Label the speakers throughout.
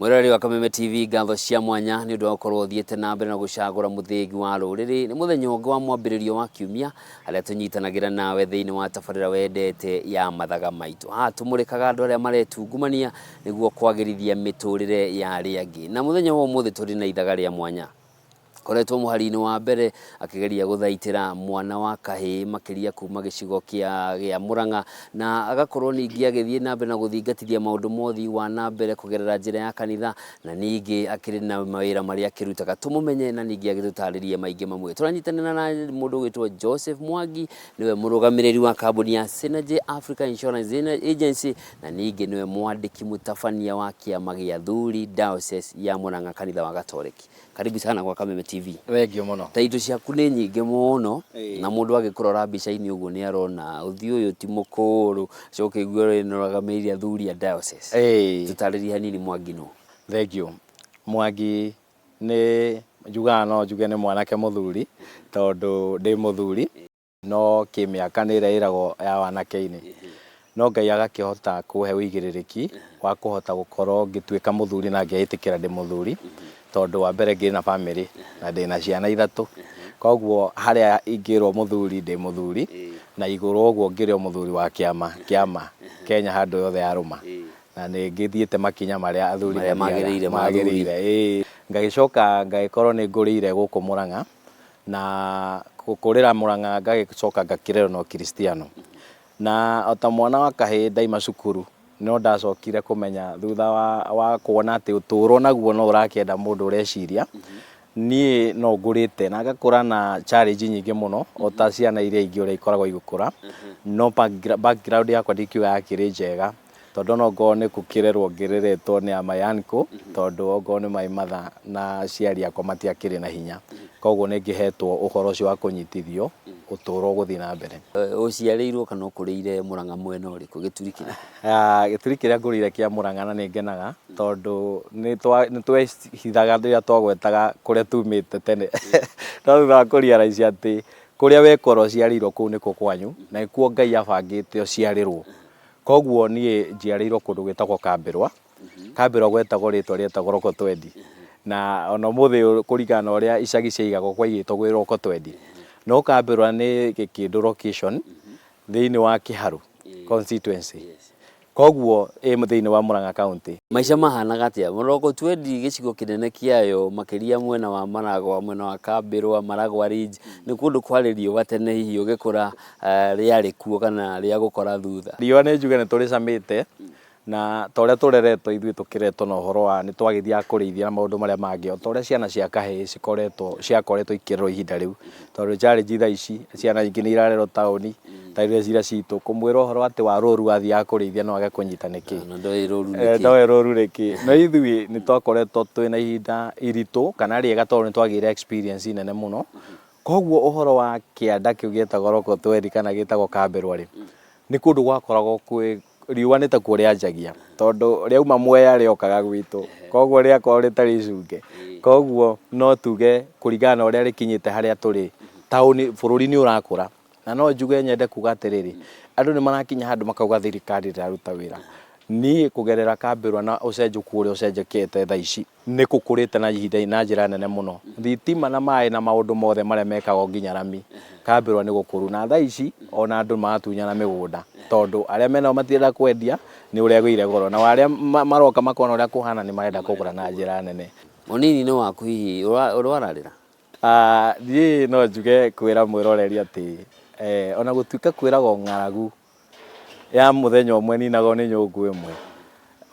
Speaker 1: Mwĩroreri wa Kameme TV, ngatho cia mwanya nĩ ũndũ wa gũkorwo ũthiĩte na mbere na gũcagũra mũthĩgi wa rũrĩrĩ. Nĩ mũthenya ũngĩ wa mwambĩrĩrio wa kiumia harĩa tũnyitanagĩra nawe thĩinĩ wa tabarĩra wendete ya mathaga maitũ. Haha tũmũrĩkaga andũ arĩa maretungumania nĩguo kwagĩrithia mĩtũrĩre ya arĩa angĩ. Na mũthenya wa ũmũthĩ tũrĩ na ithaga rĩa mwanya. Akoretwo mũhari-inĩ wa mbere akĩgeria gũthaitĩra mwana wa kahĩĩ makĩria kuma gĩcigo kĩa gĩa Murang'a na agakorwo ningĩ agĩthiĩ na mbere na gũthingatithia maũndũ ma ũthii wa na mbere kũgerera njĩra ya kanitha na ningĩ akĩrĩ na mawĩra marĩa akĩrutaga. Tũmũmenye na ningĩ agĩtũtarĩrie maingĩ mamwe. Tũranyitanĩra na mũndũ ũgwĩtwo Joseph Mwangi, nĩwe mũrũgamĩrĩri wa kambuni ya Synergy Africa Insurance Agency na ningĩ nĩwe mwandĩki mũtabania wa kĩama gĩa athuri Diocese ya Murang'a kanitha wa Gatoreki. Karibu sana gwa Kameme TV.
Speaker 2: Thengio mũno.
Speaker 1: Taitũ ciaku nĩ nyingĩ mũno na mũndũ agĩkũrora mbica-inĩ ũguo nĩ arona ũthiũ ũyũ ti mũkũrũ, acoke igue nĩũrũgamĩrĩire athuri a diocese. Tũtarĩrie hanini Mwangi nũ?
Speaker 2: Thengio. Mwangi nĩ njugaga no njuge nĩ mwanake mũthuri tondũ ndĩ mũthuri. No kĩmĩaka nĩ ĩrĩa ĩragwo ya wanake-inĩ. No Ngai agakĩhota kũhe ũigĩrĩrĩki wa kũhota gũkorwo ngĩtuĩka mũthuri na ngeĩtĩkĩra ndĩ mũthuri, tondũ wa mbere ngĩrĩ na bamĩrĩ na ndĩna ciana ithatũ. Koguo harĩa ingĩrwo mũthuri ndĩ mũthuri, na igũrũ ũguo ngĩrĩ o mũthuri wa kĩama kĩa ma Kenya handũ yothe yarũma. Na nĩ ngĩthiĩte makinya marĩa athuri
Speaker 1: Marĩa
Speaker 2: mathiaga
Speaker 1: magĩrĩire ma athuri.
Speaker 2: Magĩrĩire, ĩĩ. Ngagĩcoka ngagĩkorwo nĩ ngũrĩire gũkũ Mũrang'a. Na gũkũrĩra Mũrang'a ngagĩcoka ngakĩrerwo na ũkiristiano. Na o ta mwana wa kahĩĩ ndaima cukuru no ndacokire kũmenya thutha wa, wa kuona atĩ ũtũũro naguo no ũrakĩenda mũndũ ũreciria. Niĩ no ngũrĩte na ngakũra na challenge nyingĩ mũno o ta ciana iria ingĩ ũrĩa ikoragwo igĩkũra. No background yakwa ndingiuga yakĩrĩ njega. Tondũ ona okorwo nĩ gũkĩrerwo ngĩreretwo nĩ a my uncle, tondũ okorwo nĩ my mother na aciari akwa matiakĩrĩ na hinya. Koguo nĩ ngĩhetwo ũhoro ũcio wa kũnyitithio ũtũro ũgũthiĩ na mbere.
Speaker 1: Ũciarĩirwo kana ũkũrĩire Mũrang'a mwena ũrĩkũ, gĩturi kĩrĩkũ?
Speaker 2: Gĩturi kĩrĩa ngũrĩire kĩa Mũrang'a na nĩ ngenaga tondũ nĩ twehithaga rĩrĩa twagwetaga kũrĩa tumĩte tene. No thutha wa kũ realize atĩ kũrĩa wekora ũciarĩirwo kũu nĩkuo kwanyu na nĩkuo Ngai abangĩte ũciarĩrwo. Koguo niĩ njiarĩirwo kũndũ gwĩtagwo Kambĩrwa. Kambĩrwa gwetagwo rĩtwa rĩetagwo Rokotwendi. Na ona ũmũthĩ ũyũ kũringana na ũrĩa icagi ciaigagwo kwaigĩtwo gwĩ Rokotwendi. No Kambĩrwa nĩ Gĩkĩndũ location thĩinĩ wa Kĩharũ constituency. Koguo ĩ thĩinĩ wa Murang'a county.
Speaker 1: Maica mahanaga atĩa? Rokotwendi gĩcigo kĩnene kĩayo makĩria mwena wa Maragwa, mwena wa Kambĩrwa, Maragwa Ridge, nĩ kũndũ kwarĩ riũa tene hihi ũgĩkũra rĩarĩ kuo kana rĩa gũkora thutha?
Speaker 2: Riũa nĩ njuge nĩ tũrĩcamĩte na ta ũrĩa tũreretwo ithuĩ tũkĩreretwo na ũhoro wa nĩ twagĩthiaga kũrĩithia na maũndũ marĩa mangĩ o ta ũrĩa ciana cia kahĩĩ cikoretwo ciakoretwo ikĩrerwo ihinda rĩu. Tondũ challenge thaa ici ciana nyingĩ nĩ irarerwo taũni ta iria citũ kũmwĩra ũhoro atĩ wa rũru athiaga kũrĩithia no age kũnyita nĩkĩ.
Speaker 1: Na ndoĩ rũru nĩkĩ.
Speaker 2: Ndoĩ rũru nĩkĩ. No ithuĩ nĩ twakoretwo twĩna ihinda iritũ kana rĩega tondũ nĩ twagĩire experience nene mũno. Koguo ũhoro wa kĩanda kĩu gĩetagwo Rokotweri kana gĩtagwo Kambĩrwa rĩ, nĩ kũndũ gwakoragwo kwĩ, riũa nĩ takuo rĩanjagia, tondũ rĩauma Mwea rĩokaga gwitũ, koguo rĩakoragwo rĩtarĩ icunge. Koguo no tuge kũringana na ũrĩa rĩkinyĩte harĩa tũrĩ, taũni, bũrũri nĩ ũrakũra. Na no njuge nyende kuga atĩrĩrĩ, andũ nĩ marakinya handũ makauga thirikari ndĩraruta wĩra. Niĩ kũgerera Kambĩrwa na ũcenjũku ũrĩa ũcenjekete thaa ici, nĩ gũkũrĩte na ihinda na njĩra nene mũno. Thitima na maĩ na maũndũ mothe marĩa mekagwo nginya rami, Kambĩrwa nĩ gũkũru. Na thaa ici ona andũ maratunyana mĩgũnda tondũ arĩa menao matirenda kwendia nĩ ũrĩa ĩgũire goro. Nao arĩa maroka makona ũrĩa kũhana nĩ marenda kũgũra na njĩra nene.
Speaker 1: Mũnini-inĩ waku hihi ũrwararĩra?
Speaker 2: Niĩ no njuge kwĩra mwĩroreri atĩ ona gũtuĩka kwĩragwo ng'aragu ya mũthenya ũmwe ĩninagwo nĩ nyũngũ ĩmwe,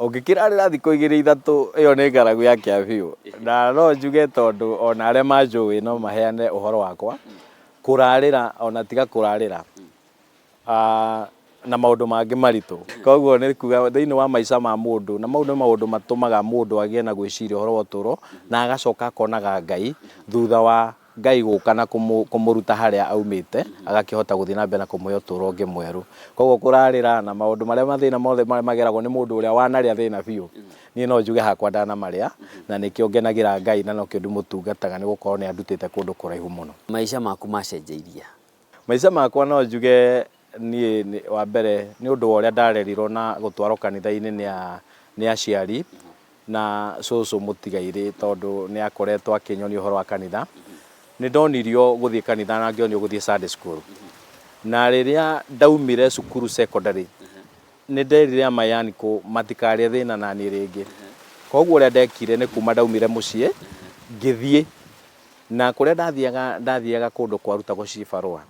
Speaker 2: ũngĩkĩrarĩra thikũ igĩrĩ ithatũ ĩyo nĩ ng'aragu ya kĩa biũ. Na no njuge tondũ ona arĩa manjũĩ no maheane ũhoro wakwa, kũrarĩra ona tiga kũrarĩra, na maũndũ mangĩ maritũ. Koguo nĩ kuga thĩinĩ wa maica ma mũndũ, na mau nĩ maũndũ matũmaga mũndũ agĩe na gwĩciria ũhoro wa ũtũro, na agacoka akonaga Ngai thutha wa Ngai gũka na kũmũruta harĩa aumĩte, agakĩhota gũthiĩ na mbere na kũmũhe ũtũro ũngĩ mwerũ. Koguo kũrarĩra na maũndũ marĩa mathĩna mothe marĩa mageragwo nĩ mũndũ ũrĩa wanarĩa thĩna biũ, niĩ no njuge hakwa ndanamarĩa, na nĩkĩo ngenagĩra Ngai na nokĩo ndĩmũtungataga nĩ gũkorwo nĩ andutĩte kũndũ kũraihu mũno.
Speaker 1: Maica maku macenjeirie.
Speaker 2: Maica makwa no njuge niĩ wa mbere nĩ ũndũ wa ũrĩa ndarerirwo na gũtwarwo kanitha-inĩ nĩ aciari. Na cũcũ mũtigairĩ tondũ nĩ akoretwo akĩnyonia ũhoro wa kanitha, nĩ ndonirio gũthiĩ kanitha na ngĩonio gũthiĩ Sunday school. Na rĩrĩa ndaumire cukuru secondary, nĩ nderire amayaniko matikarĩe thĩna naniĩ rĩngĩ. Koguo ũrĩa ndekire nĩ kuma ndaumire mũciĩ, ngĩthiĩ na kũrĩa ndathiaga, ndathiaga kũndũ kwarutagwo cibarũa.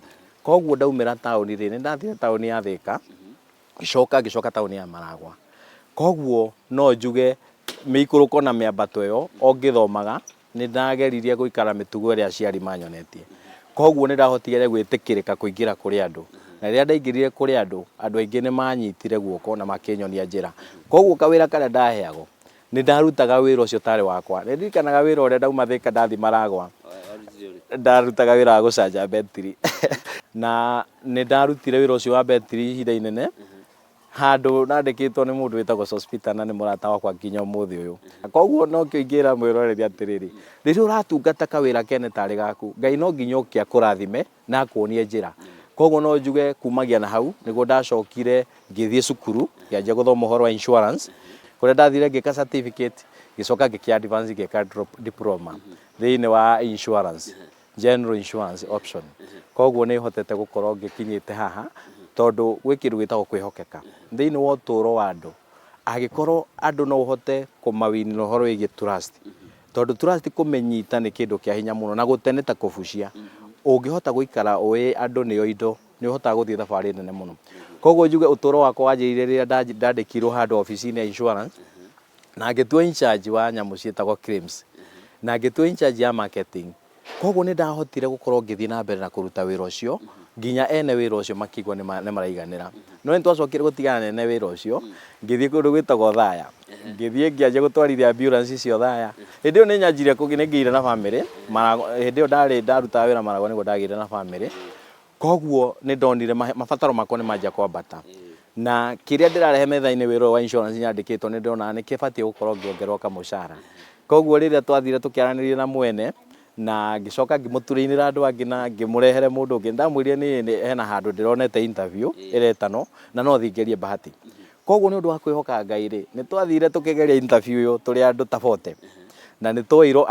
Speaker 2: Koguo ndaumĩra taũni rĩ, nĩ ndathire taũni ya Thĩka, ngĩcoka ngĩcoka taũni ya Maragwa. Koguo no njuge mĩikũrũko na mĩambato ĩyo o ngĩthomaga, nĩ ndageririe gũikara mĩtugo ĩrĩa aciari manyonetie. Koguo nĩ ndahotire gwĩtĩkĩrĩka kũingĩra kũrĩ andũ. Na rĩrĩa ndaingĩrire kũrĩ andũ, andũ aingĩ nĩ manyitire guoko na makĩnyonia njĩra. Koguo kawĩra karĩa ndaheagwo, nĩ ndarutaga wĩra ũcio ũtarĩ wakwa. Nĩ ndirikanaga wĩra ũrĩa ndauma Thĩka ndathiĩ Maragwa, ndarutaga wĩra wa gũcanja betiri. Na nĩ ndarutire wĩra ũcio wa betiri ihinda inene, handũ nandĩkĩtwo nĩ mũndũ wĩtagwo Sospeter na nĩ mũrata wakwa nginya ũmũthĩ ũyũ. Koguo nokĩo ingĩra mwĩroreri atĩrĩrĩ, rĩrĩa ũratungata kawĩra kene tarĩ gaku, Ngai no nginya oke akũrathime na akuonie njĩra. Koguo no njuge kumagia na hau nĩguo ndacokire ngĩthiĩ cukuru ngĩanjia gũthoma ũhoro wa insurance, kũrĩa ndathire ngĩka certificate, ngĩcoka ngĩkĩ advance ngĩka diploma thĩinĩ wa insurance. General insurance option. Koguo nĩ hotete gũkorwo ngĩkinyĩte haha tondũ gwĩ kĩndũ gĩtagwo kwĩhokeka. Thĩinĩ wa ũtũro wa andũ, angĩkorwo andũ no ũhote kũmawinĩra ũhoro wĩgiĩ trust, tondũ trust kũmĩnyita nĩ kĩndũ kĩa hinya mũno na gũte nĩ ta kũbucia. Ũngĩhota gũikara ũĩ andũ nĩo indo, nĩ ũhotaga gũthiĩ thabarĩ nene mũno. Koguo njuge ũtũro wakwa wanjĩrĩirie rĩrĩa ndandĩkirwo handũ obici-inĩ ya insurance, na ngĩtuo in charge wa nyamũ ciĩtagwo claims, na ngĩtuo in charge ya marketing. Koguo nĩ ndahotire gũkorwo ngĩthiĩ na mbere na kũruta wĩra ũcio nginya ene wĩra ũcio makĩigua nĩ maraiganĩra. No nĩ twacokire gũtigana na ene wĩra ũcio, ngĩthiĩ kũndũ gwĩtagwo Othaya, ngĩthiĩ ngĩanjia gũtwarithia ambulance cia Othaya. Hĩndĩ ĩyo nĩ nyanjirie nĩ ngĩire na bamĩrĩ, hĩndĩ ĩyo ndarĩ ndarutaga wĩra Maragwa nĩguo ndagĩire na bamĩrĩ. Koguo nĩ ndonire mabataro makwa nĩ manjia kwambata. Na kĩrĩa ndĩrarehe metha-inĩ wĩra ũyũ wa insurance nyandĩkĩtwo nĩ ndĩrona nĩ kĩbatiĩ gũkorwo ngĩongererwo kamũcara. Koguo rĩrĩa twathire tũkĩaranĩria na mwene, na ngĩcoka ngĩmũturĩinĩra andũ angĩ na ngĩmũrehere mũndũ ũngĩ, nĩndamwĩrire niĩ hena handũ ndĩronete interview ĩretanwo na no thiĩ ngerie bahati. Koguo nĩ ũndũ wa kwĩhoka Ngai rĩ, nĩ twathire tũkĩgeria interview ĩyo tũrĩ andũ ta 40, na nĩ twoirwo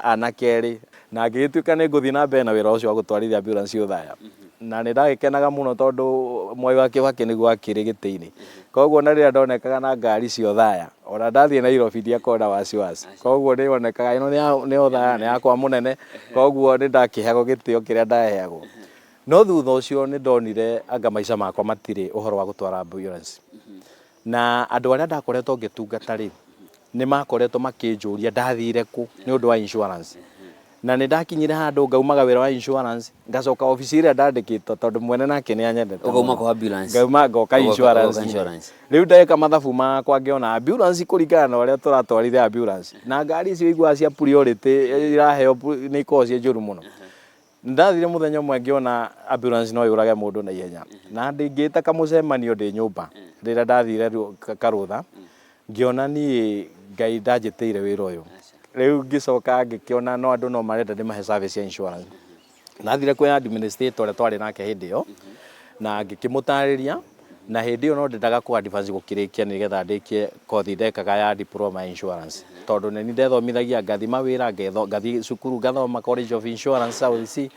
Speaker 2: anake erĩ, na ngĩgĩtuĩka nĩ ngũthiĩ na mbere na wĩra ũcio wa gũtwarithia ambulance Othaya. Na nĩ ndagĩkenaga mũno tondũ Mwai wa Kĩbakĩ nĩguo akĩrĩ gĩtĩ-inĩ. Koguo ona rĩrĩa ndonekaga na ngari cia Othaya, ona ndathiĩ Nairobi ndiakoragwo na wasiwasi. Koguo nĩ yonekaga ĩno nĩ Othaya, nĩ yakwa mũnene, koguo nĩ ndakĩheagwo gĩtĩo kĩrĩa ndaheagwo. No thutha ũcio nĩ ndonire anga maica makwa matirĩ ũhoro wa gũtwara ambulance. Na andũ arĩa ndakoretwo ngĩtungata rĩ, nĩ makoretwo makĩnjũria ndathire kũ nĩ ũndũ wa insurance. Na nĩ ndakinyire handũ ngaumaga wĩra wa insurance, ngacoka obici ĩrĩa ndandĩkĩtwo tondũ mwene nake nĩ anyendete
Speaker 1: Ũkauma
Speaker 2: mũno.
Speaker 1: kwa ambulance.
Speaker 2: Ngauma ngoka
Speaker 1: Ũgoka
Speaker 2: insurance.
Speaker 1: insurance.
Speaker 2: Rĩu ndeka mathabu makwa ngĩona ambulance kũringana na ũrĩa tũratwarire ambulance. Na ngari icio ũiguaga cia priority iraheo nĩ ikoragwo ciĩ njũru mũno. Ndathire mũthenya ũmwe ngĩona ambulance no yũrage mũndũ na ihenya. Na ngĩta kamũcemanio ndĩ nyũmba rĩrĩa ndathire karũtha, ngĩona niĩ Ngai ndanjĩtĩire wĩra ũyũ. Rĩu ngĩcoka ngĩkĩona no andũ no marenda ndĩmahe service ya insurance. Ndathire kwĩ administrator ũrĩa twarĩ nake hĩndĩ ĩyo, na ngĩkĩmũtarĩria, na hĩndĩ ĩyo no ndendaga kũ advance gũkĩrĩkia nĩgetha ndĩkie kothi ndekaga ya diploma ya insurance. Tondũ nĩ niĩ ndethomithagia ngathi mawĩra, ngathiĩ cukuru ngathoma College of Insurance South C,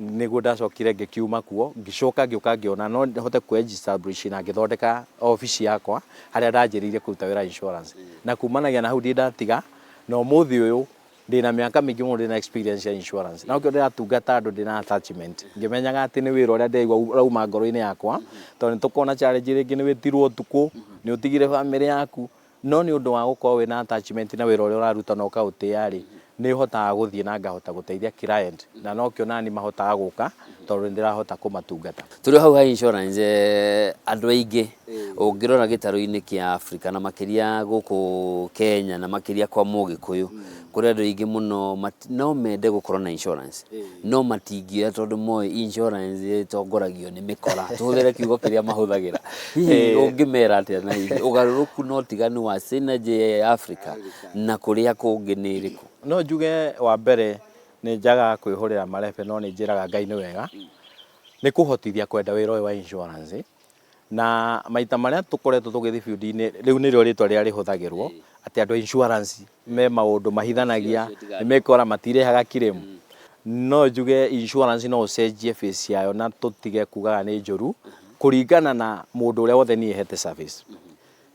Speaker 2: nĩguo ndacokire ngĩkiuma kuo, ngĩcoka ngĩũka ngĩona no hote kũ establish na ngĩthondeka obici yakwa harĩa ndanjĩrĩirie kũruta wĩra insurance. Na kumanagia na hau ndirĩ ndatiga, na ũmũthĩ ũyũ ndĩna mĩaka mĩingĩ mũno ndĩna experience ya insurance. Na nĩkĩo ndĩratungata andũ ndĩna attachment, ngĩmenyaga atĩ nĩ wĩra ũrĩa ndĩraigua ũrauma ngoro-inĩ yakwa, tondũ nĩ tũkoragwo na challenge rĩngĩ nĩ wĩtirwo ũtukũ, nĩ ũtigire bamĩrĩ yaku, no nĩ ũndũ wa gũkorwo wĩna attachment na wĩra ũrĩa ũraruta na ũkaũtĩa rĩ, nĩ hotaga gũthiĩ na ngahota gũteithia client, na nokĩo nani mahotaga gũka tondũ nĩ ndĩrahota kũmatungata.
Speaker 1: Tũrĩ o hau ha insurance, andũ aingĩ ũngĩrora gĩtarũ-inĩ kĩa Africa na makĩria gũkũ Kenya na makĩria kwa mũgĩkũyũ, kũrĩ andũ aingĩ mũno no mende gũkorwo na insurance, no matingĩoya tondũ moĩ insurance ĩtongoragio nĩ mĩkora, tũhũthĩre kiugo kĩrĩa mahũthagĩra. Hihi ũngĩmera atĩa na hihi ũgarũrũku na ũtiganu wa Synergy ya Africa na kũrĩa kũngĩ nĩ ĩrĩkũ?
Speaker 2: No njuge wa mbere nĩ njagaga kwĩhũrĩra marebe no nĩ njĩraga Ngai nĩ wega, nĩ kũhotithia kwenda wĩra ũyũ wa insurance. Na maita marĩa tũkoretwo tũgĩthiĩ field-inĩ, rĩu nĩrĩo rĩtwa rĩrĩa rĩhũthagĩrwo, Atĩ andũ a insurance me maũndũ mahithanagia, nĩ mekora matirehaga claim. No njuge insurance no ũcenjie face yayo na tũtige kugaga nĩ njũru kũringana na mũndũ ũrĩa wothe niĩ hete service.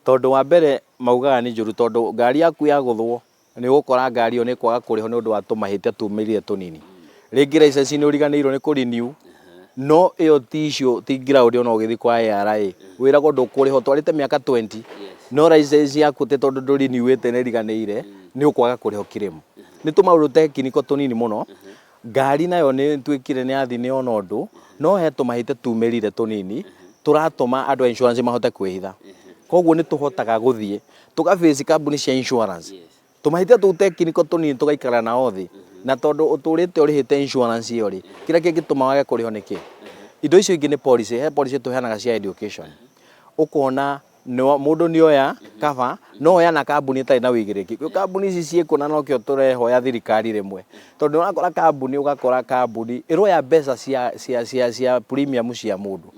Speaker 2: Tondũ wa mbere maugaga nĩ njũru tondũ ngari yaku yagũthwo nĩ ũgũkora ngari ĩyo nĩ ĩkwaga kũrĩhwo nĩ ũndũ wa tũmahĩtia tumĩrire tũnini. Rĩngĩ license nĩ ũriganĩirwo nĩ kũ renew, no ĩyo ti issue, ti ground ona ũgĩthiĩ kwa ARA wĩragwo ndũkũrĩha ũtwarĩte mĩaka 20, no license yaku atĩ tondũ ndũ renew ĩte nĩ ĩriganĩire nĩ ũkwaga kũrĩhwo claim. Nĩ tũmaũndũ technical tũnini mũno. Ngari nayo nĩ ĩtuĩkire nĩ yathiĩ nĩ yona ũndũ, no he tũmahĩtia tumĩrire tũnini tũratũma andũ a insurance mahote kwĩhitha. Koguo nĩ tũhotaga gũthiĩ tũga face kambuni cia insurance, tũmahĩtia tũu technical tũnini tũgaikara nao thĩ, na tondũ ũtũrĩte ũrĩhĩte insurance ĩyo rĩ, kĩrĩa kĩngĩtũma wage kũrĩhwo nĩ kĩ? Indo icio ingĩ nĩ policy, he policy tũheanaga cia education. Ũkona mũndũ nĩ oya cover, no oya na kambuni ĩtarĩ na wĩigĩrĩrĩki. Kambuni ici ciĩkuo na nokĩo tũrehoya thirikari rĩmwe, tondũ ũrakora kambuni, ũgakora kambuni ĩroya mbeca cia premium cia mũndũ,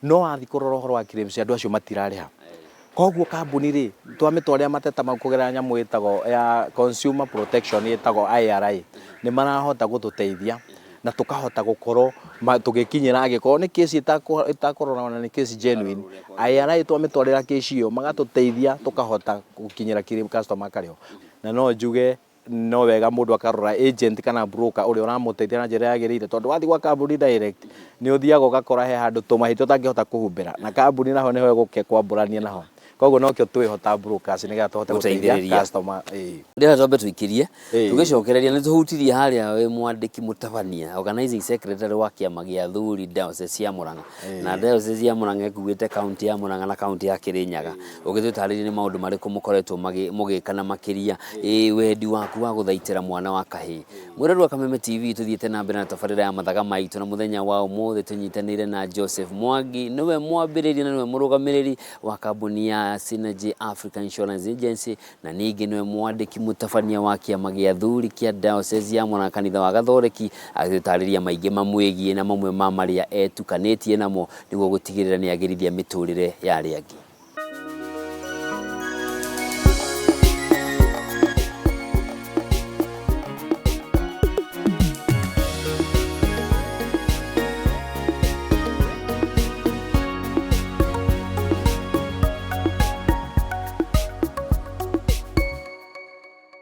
Speaker 2: no wathiĩ kũrora ũhoro wa claims andũ acio matirarĩha. Koguo kambuni rĩ, twamĩtwarĩra mateta mau kũgerera nyamũ ĩtagwo ya consumer protection ĩtagwo IRA, nĩ marahota gũtũteithia na tũkahota gũkorwo tũgĩkinyĩra angĩkorwo nĩ case ĩtakũrora ona nĩ case genuine, IRA twamĩtwarĩra case ĩyo magatũteithia tũkahota gũkinyĩra kĩrĩa customer akarĩhwo. Na no njuge no wega mũndũ akarora agent kana broker ũrĩa ũramũteithia na njĩra yagĩrĩire, tondũ wathiĩ gwa kambuni direct nĩ ũthiaga ũgakora he handũ tũmahĩtia ũtangĩhota kũhumbĩra, na kambuni naho nĩho ĩgũke kwambũrania naho. Koguo nokĩo twĩho ta brokers nĩgetha tũhote gũteithia
Speaker 1: Gũteithĩrĩria.
Speaker 2: customer. Ĩĩ.
Speaker 1: Ndĩrenda twambe tũikĩrie
Speaker 2: Ĩĩ.
Speaker 1: Tũgĩcokereria nĩ tũhutirie harĩa wĩ mwandĩki mũtabania, organizing secretary wa kĩama gĩa athuri diocese ya Murang'a, na diocese ya Murang'a ĩkuĩte kaunti ya Murang'a na kaunti ya Kĩrĩnyaga. Ũgĩtũtarĩrie nĩ maũndũ marĩkũ mũkoretwo mũgĩka na makĩria ĩ wendi waku wa gũthaitĩra mwana wa kahĩĩ. Mwĩrori wa Kameme TV, tũthiĩte na mbere na tabarĩra ya Mathaga Maitũ, na mũthenya wa ũmũthĩ tũnyitanĩire na Joseph Mwangi, nĩwe mwambĩrĩria na nĩwe mũrũgamĩrĩri wa kambuni ya Synergy Africa Insurance Agency, na ningĩ nĩwe mwandĩki mũtabania wa kĩama gĩa athuri kĩa diocese ya Murang'a kanitha wa Gathoreki, agĩtũtarĩria maingĩ mamwĩgiĩ na mamwe ma marĩa etukanĩtie namo nĩguo gũtigĩrĩra nĩ agĩrithia mĩtũrĩre ya arĩa angĩ.